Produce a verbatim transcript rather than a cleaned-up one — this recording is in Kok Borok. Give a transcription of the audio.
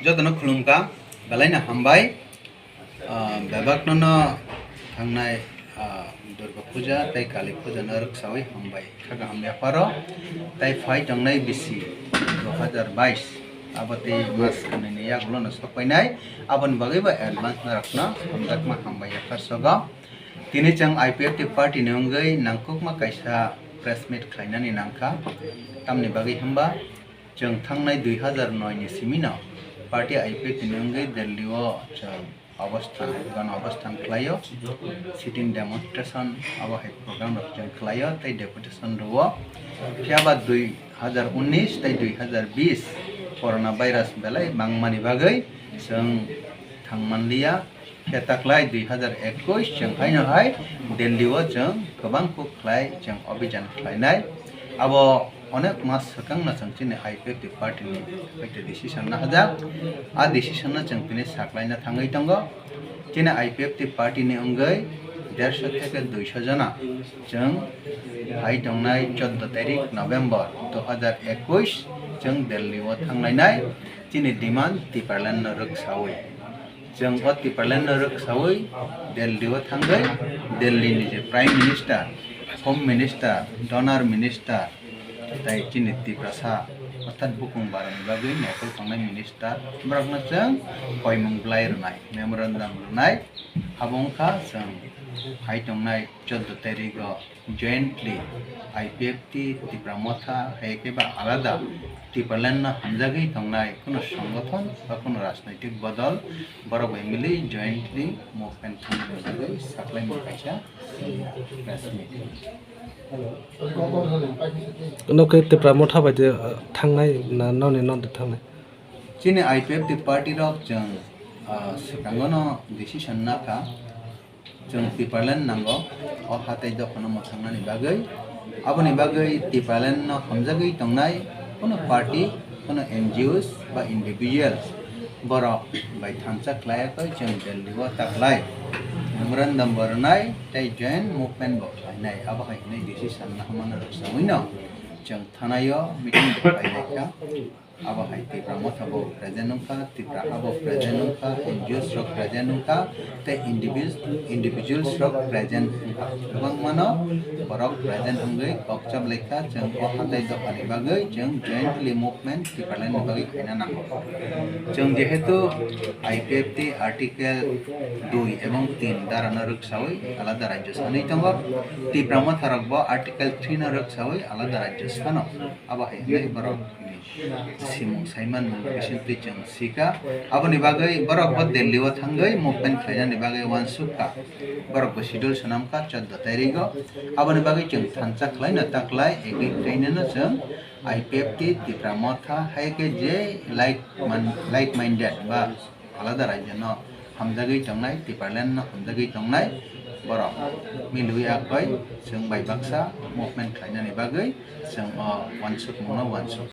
Jotono khulumkha, belaino hambai. Ah, bebakno no thangnai, ah, Durga Puja tei Kali Puja no rwksawi hambai. Kha kaham yapharo tei phai tongnai bisi dui hazar bais, abo tei mas khnwini yagulo no sokpainai, aboni bagwi bo advance norokno hamjakma hambai yaphar sogo. Tini chwng I P F T party ni wngwi nangkukma kaisa press meet khlainani nangkha, tamni bagwi hwnba chwng thangnai dui hazar noi ni simino party I P F T ni wngwi Delhi o chwng obosthan, gana obosthan khlaio, sitting demonstration abo hai program rok chwng khlaio tei deputation rwo. Phiya ba dui hazar unnish tei dui hazar bish corona virus belai bangmani bagwi chwng thangmanliya. Khe taklai dui hazar ekush chwng haino hai Delhi o chwng kwbang kuk khlai chwng obijan khlainai. Abo onek mas swkang no chwng chini I P F T party ni kaisa decision nahajak. A decision no chwng tini saklaina thangwi tongo. Chini I P F T party ni wngwi dersho theke duisho jona chwng hai tongnai choddo tarik November dui hazar ekush chwng Delhi o thanglainai chini demand Tipraland no rwksawi. Chwng o Tipraland no rwksawi Delhi o thangwi Delhi ni je Prime Minister, Home Minister, Donor Minister, tei chini Tiprasa orthat bukung barani bagwi naikoltongnai minister, borokno chwng koimung bwlai rwnai, memorandum rwnai. Abo wngkha chwng hai tongnai choddo tarik o jointly I P F T, Tipra Motha, hai khe ba alada Tipraland no hamjagwi tongnai kuno songothon ba kuno rajnoitik bodol borok bai mili jointly movement thangna bagwi saklaimung kaisa press meet. Nokhe Tipra Motha bai de, uh, thangnai na noni non de thangnai? Chini I P F T party rok chwng, uh, swkango no decision nakha. Chwng Tipraland nango, o hatai dophano mwthangnani bagwi. Aboni bagwi Tipraland no hamjagwi tongnai kuno party, kuno N G Os ba individuals borok bai thansa khlaiya koi chwng Delhi o taklai memorandum bo rwnai tei joint movement bo khlainai. Abo hai hwnwi decision nahmano rwchawino chwng thanai o meeting bo khlainai kha. Abo hai Tipra Motha bo present wngkha, Tipra abo present wngkha, N G Os rok present wngkha, tei individuals, individuals rok present wngkha. Kwbangmano borok present wngwi kok chap laikha, chwng o hatai dophani bagwi chwng jointly movement Tipraland ni bagwi khaina nango. Chwng jehetu I P F T article dui ebong tin dara no rwksawi alada rajyo sanwi tongo, Tipra Motha rok bo article three no rwksawi alada rajyo sano. Abo hai hwnwi borok ni simung saiman mung bisingtwi chwng sikha. Aboni bagwi borok bo Delhi o thangwi movement khlainani bagwi uansukha. Borok bo schedule swnamkha choddo tairigo. Aboni bagwi chwng thansa khlaino taklai agree khlainano chwng I P F T, Tipra Motha, hai khe je like man-, like minded ba alada rajyo no hamjagwi tongnai, Tipraland no hamjagwi tongnai, borok milwi akhoi chwng bai baksa movement khlainani bagwi chwng o uansukmung no uansuk.